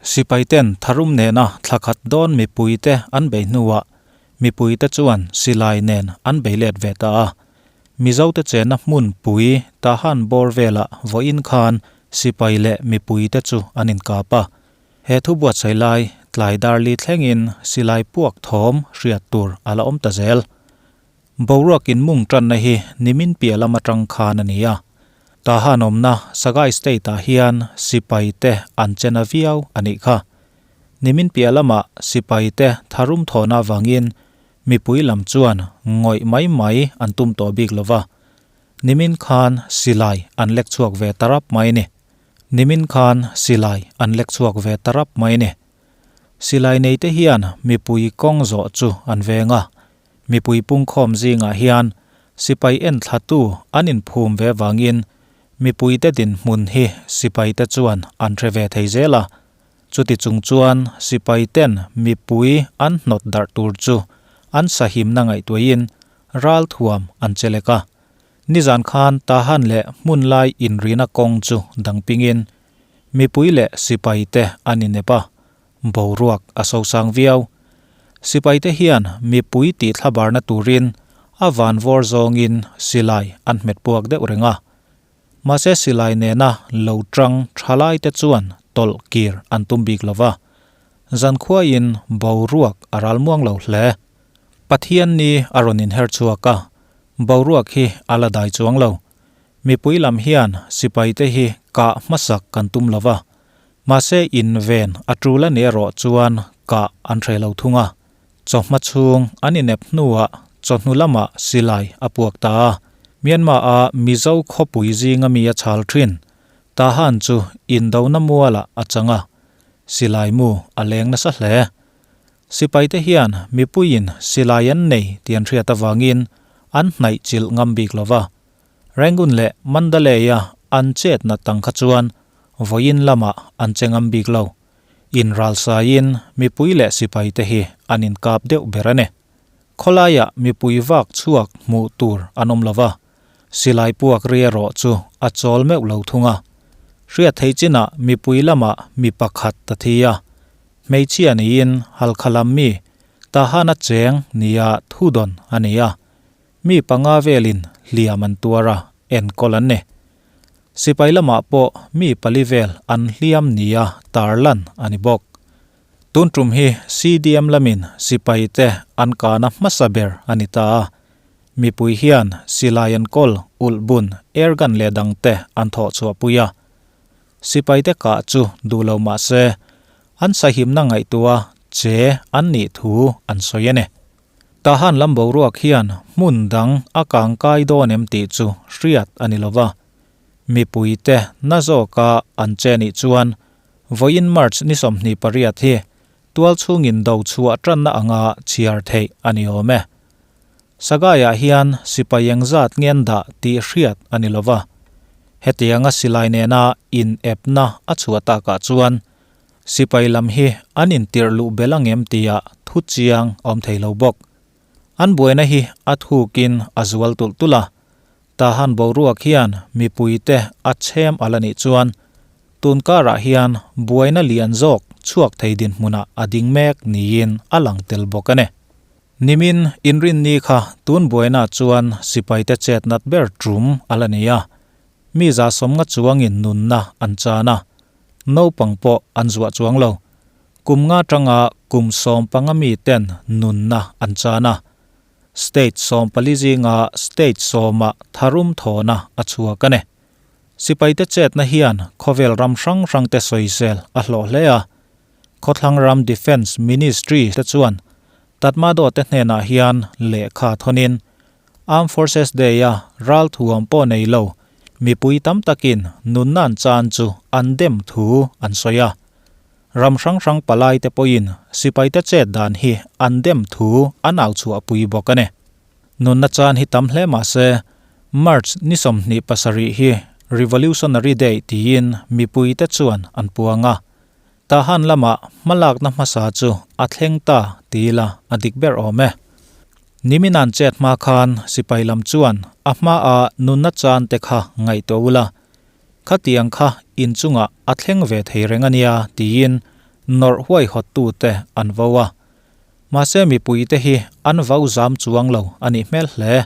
Sipaiten tharum nena thla khat dawn mipuite an bei hnuah mipuite chuan silai nen an bei let ve ta a. Mizote chenna hmunpui Tahan bawr velah vawiin khan sipai leh mipuite chu an inkap a. He thu buatsaih lai tlai darli thlengin silai puak thawm hriat tur a la awm ta zel. Boruak inmung tanna hi nimin piah lam atang khan a ni a. Tahan awmna Sagaing State-ah hian sipaite an che na viau a nih kha. Nimin piah lamah sipaite tharum thawhna avangin mipui lam chuan ngawih mai mai an tum tawh bik lo va. Nimin khan silai an lek chhuak ve ta rap mai ni. Nimin khan silai an lek chhuak ve ta rap mai ni. Silai neite hian mipui kawng zawh chu an veng a. Mipui pungkhawm zingah hian sipai enthlatu an inphum ve vangin mipuite dinhmun hi sipaite chuan an hre ve thei zel a. Chuti chung chuan sipaiten mipui an hnawt darh tur chu an sahimna ngaihtuahin ralthuam an che lek a. Nizan khan Tahan leh hmunlai inrina kawng chu dangpingin mipui leh sipaite an inep a. Boruak a sosang viau. Sipaite hian mipui tih thlabarna turin a vanvawr zawngin silai an hmet puak deuh reng a. Mahse silai nena lo tang thalaite chuan tawlh kir an tum bik lo va. Zankhuain boruak a ral muang lo hle. Pathian ni a rawn inher chhuak a, boruak hi a la dai chuang lo. Mipui lam hian sipaite hi kah hmasak kan tum lo va. Mahse inven a tul a ni erawh chuan kah an hreh lo thung a. Chawhma chhung an inep hnuah chawhnu lamah silai a puak ta a. Myanmar a Mizo khawpui zinga mi a chhal thin. Tahan chu indona mualah a chang a. Silai mu a leng nasa hle. Sipaite hian mipuiin silai an nei tih an hriat avangin an hnaih chilh ngam bik lo va. Rangoon leh Mandalay-a an chet nat ang kha chuan vawiin lamah an che ngam bik lo. Inralsaiin mipui leh sipaite hi an inkap deuh ber a ni. Khawlaiah mipui vak chhuak hmuh tur an awm lo va, silai puak ri erawh chu a chawl meuh lo thung a. Hriat theih chinah mipui lamah mi pakhat ta thi a, hmeichhia niin Halkha lam mi Tahana cheng nia thudawn a ni a. Mi panga velin hliam an tuar a, enkawl an ni. Sipai lamah pawh mi pali vel an hliam nia tarlan a ni bawk. Tun tum hi CDM lamin sipaite an kana hmasa ber a ni ta a. Mipui hian silai an kawl, ulhbun, airgun leh dangte an thawh chhuahpui a. Sipaite kah chu duh lo mah se, an sahimna ngaihtuah che an nih thu an sawi a ni. Tahan lam boruak hian hmun dang a kangkai dawn em tih chu hriat a ni lova. Mipuite na zawka an che nih chuan vawiin March ni 28 hi tual chhungin do chhuah tanna anga chhiar theih a ni awm e. Sagaing-ah hian sipai engzat ngen dah tih hriat a ni lova. Hetianga silai nena inepna a chhuah takah chuan Sipai lam hi an intirh luh bel angem tia thu chiang a awm thei lo bawk. An buaina hi a thukin a zual tulh tulh a, Tahan boruak hian mipuite a chhem a la nih chuan tun karah hian buaina lian zawk chhuak thei dinhmunah a ding mek niin a lang tel bawk a ni. Nimin inrinni kha tun buaina chuan sipaite chet nat ber tum a la ni a, mi za sawmnga chuangin nunna an chan a, Naupang pawh an zuah chuang lo. Kum nga tanga kum 15 mi ten nunna an chan a. State 14 zinga state sawmah tharum thawna a chhuak a ni. Sipaite chetna hian khawvel ram hrang hrangte sawisel a hlawh hle a. Khawthlang ram Defence Ministry te chuan Tatmadaw te hnenah hian lehkha thawnin Armed Forces Day-a ralthuam pawh nei lo mipui tam takin nunna an chan chu an dem thu an sawi a. Ram hrang hrang palaite pawhin sipaite chet dan hi an dem thu an au chhuahpui bawk a ni. Nunna chan hi tam hle mah se March ni 27 hi Revolutionary Day tiin mipuite chuan an puang a. Tahan lamah hmalakna hmasa chu a thleng ta ti ila a dik ber awm e. Nimin an chet hma khan sipai lam chuan a hmaa nunna chan te kha ngaihtuah ula, khatiang kha inchungah a thleng ve thei reng a nia tiin Nawrh huaihawttute an vo a. Mahse mipuite hi an vau zam chuang lo a nih hmel hle.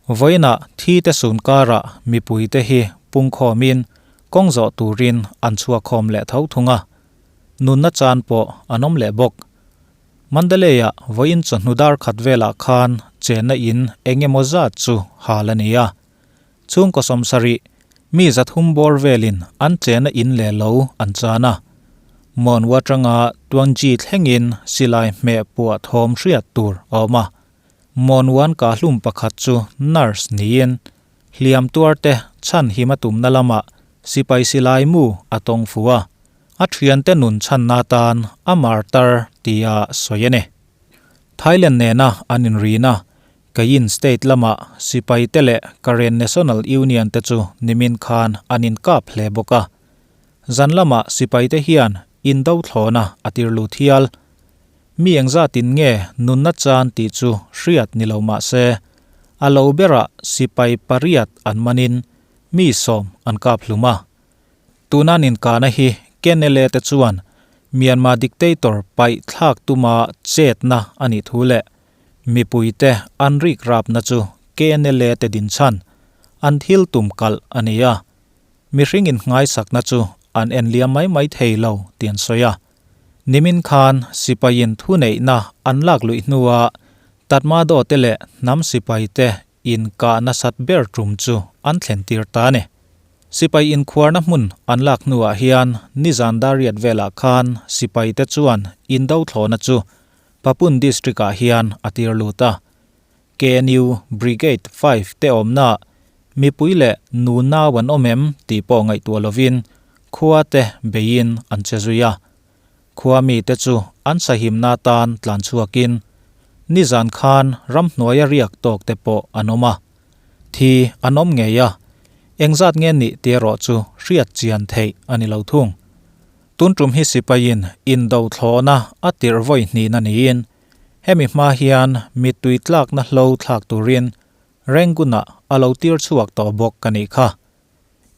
Vawiinah thi te sun karah mipuite hi pungkhawmin kawng zawh turin an chhuakkhawm leh tho thung a. Nunna chan pawh an awm leh bawk. Mandalay-ah vawiin chawhnu dar khat velah khan chenna in eng emaw zat chu hal a ni a. Chhungkaw 70, mi 300 bawr velin an chenna in leh lo an chan a. Mawnwa atanga Tuangji thlengin silai hmeh puah thawm hriat tur a awm a. Mawnwan kahlum pakhat chu nurse niin hliam tuarte chhan him a tumna lamah sipai silai mu a tawng fu a. A thiante nun chhanna atan a martar tia sawi a ni. Thailand nena an inrina Kayin State lama sipai te leh Karen National Union te chu nimin khan an inkap hle bawk a. Zan lama sipai te hian indo thlawna a tir lut hial. Mi engzatin nge nunna chan tih chu hriat ni lo mah se, a lo berah sipai pariat an manin mi 10 an kap hlum a. Tuna an inkahna hi KNLA te chuan Myanmar dictator paih thlak tuma chetna a nih thu leh Mipuite an rik rapna chu KNLA te din chhan an thil tum kalh a ni a, mihring innghaisakna chu an en liam mai mai thei lo tih an sawi a. Nimin khan sipaiin thuneihna an lak luih hnua Tatmadaw te leh hnam sipaite inkah nasat ber tum chu an thlen tir ta a ni. Sipai inkhuarna hmun an lak hnuah hian nizan dariat velah khan sipaite chuan indo thlawhna chu Papun District-ah hian a tir lut a. KNU Brigade 5 te awmnaah mipui leh nu nau an awm em tih pawh ngaihtuah lovin khua te beiin an che zui a. Khua mite chu an sahimna atan tlan chhuakin nizan khan ramhnuaia riak tawk te pawh an awm a. Thi an awm ngei a, engzat nge nih tih erawh chu hriat chian theih a ni lo thung. Tun tum hi sipaiin indo thlawhna a tirh vawi hnihna niin hemi hma hian mittui tlakna hlo thlak turin Rangoon-ah a lo tir chhuak tawh bawk ka nih kha.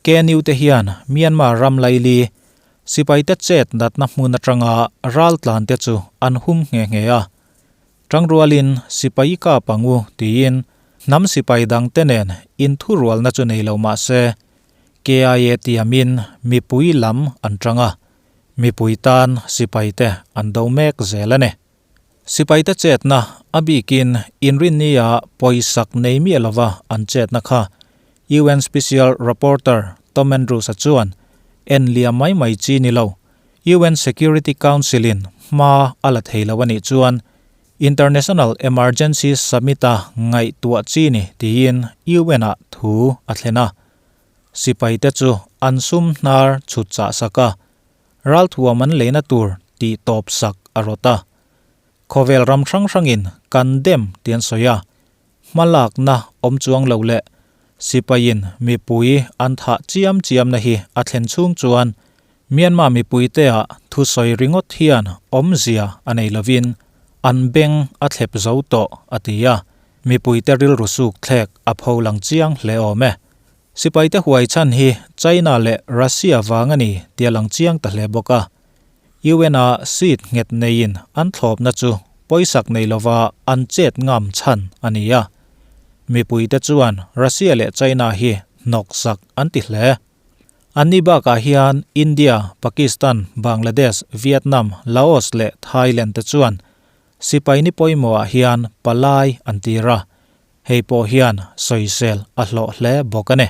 KNU te hian Myanmar ram laili sipaite chet natna hmun atanga raltlan te chu an hum nghe nghe a. Tangrualin sipai kap ang u tiin hnam sipai dangte nen inthurualna chu nei lo mah se KIA tiamin mipui lam an tang a, mipui tan sipaite an do mek zel a ni. Sipaite chetna a bikin inrinnia pawisak nei miah lova an chetna kha UN Special Rapporteur Tom Andrews-a chuan en liam mai mai chi ni lo, UN Security Council-in hma a la thei lo a nih chuan International Emergency Summit-a ngaihtuah chi ni tiin UN-ah thu a thlen a. Sipaite chu an sum hnar chhut chah sak a, ralthuam an leina tur tih tawp sak a rawt a. Khawvel ram hrang hrangin kan dem tih an sawi a, hmalakna awm chuang lo leh sipaiin mipui an thah chiam chiamna hi a thlen chhung chuan Myanmar mipuiteah thusawi ringawt hian awmzia a nei lovin an beng a thlep zo tawh a ti a, mipuite rilru suk thlek a pho lang chiang hle awm e. Sipaite huai chhan hi China leh Russia vang a ni tih a lang chiang ta hle bawk a. UN-a seat nghet neiin an thlawpna chu pawisak nei lova an chet ngam chhan a ni a. Mipuite chuan Russia leh China hi hnawksak an ti hle. Anni bakah hian India, Pakistan, Bangladesh, Vietnam, Laos leh Thailand te chuan sipai ni pawimawhah hian palai an tir a, hei pawh hian sawisel a hlawh hle bawk a ni.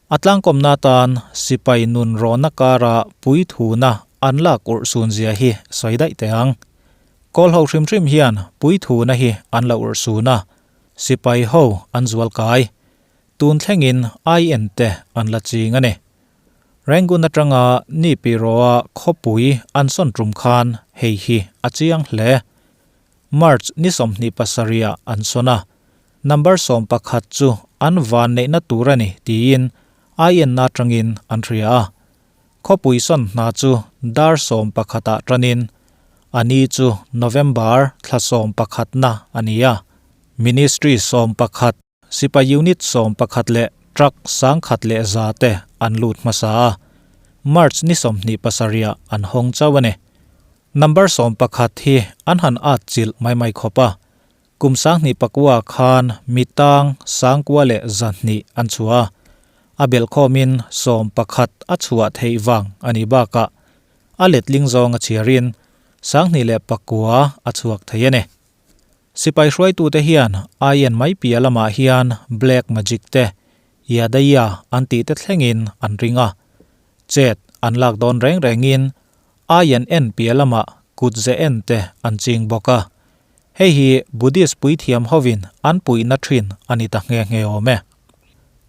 A tlangkawmna atan sipai nun rawhna kara puithuna an lak urh sun zia hi sawi daih teh ang. Kawl ho hrim hrim hian puithuna hi an la urh sun a, sipai ho an zual kai. Tun thlengin IN te an la ching a ni. Rangoon atanga Nipiro-a khawpui an sawn tum khan hei hi a chiang hle. March ni 27 ah an sawn a, number 11 chu an van neihna tur a ni tiin IN na atangin an hria a. Khawpui sawn hna chu dar 11 ah tanin a ni chu November thla 11 na a ni a. Ministry 11 Sipai unit 11 leh truck 1100 te an lut hmasa a, March ni 27 ah an hawng chauh a ni. Number 11 hi an han at chilh mai mai khawp a, kum 2009 khan mi tang 9,200 an chhuah a, a belhkhawmin 11 a chhuah theih vang a nih bakah a letling zawng a chhiarin 2009 a chhuak thei a ni. Sipai hruaitute hian aien mai piah lamah hian black magic te, yadaya an tih te thlengin an ring a. Chet an lak dawn reng rengin aien en piah lamah kut ze en te an ching bawk a. Hei hi Buddhist puithiam hovin an puihna thin a ni ta nghe nghe awm e.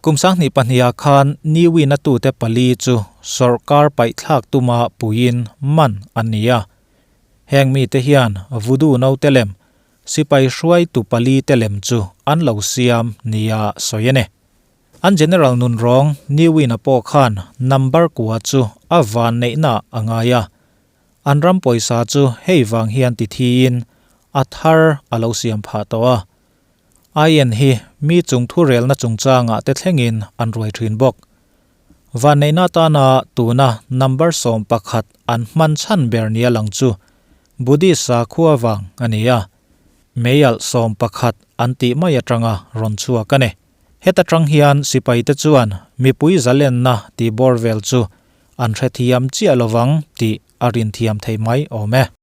Kum 2002 khan Niwin-a tute pali chu sawrkar paihthlak tuma puiin man an ni a. Heng mite hian voodoo naute lem, sipai hruaitu pali te lem chu an lo siam nia sawi a ni. An General nunrawng Niwin-a pawh khan number kua chu a van neihna a ngai a. An ram pawisa chu hei vang hian ti thiin a thar a lo siam phah tawh a. Aien hi mi chung thurelna chungchangah te thlengin an ruai thin bawk. Vanneihna atana tuna number 11 an hman chhan ber nia lang chu Buddhist sakhua vang a ni a, meialh 11 an tih mai atanga rawn chhuak a ni. Heta tang hian sipaite chuan mipui zalenna tih bawr vel chu an hrethiam chiah lovang tih a rinthiam thei mai awm e.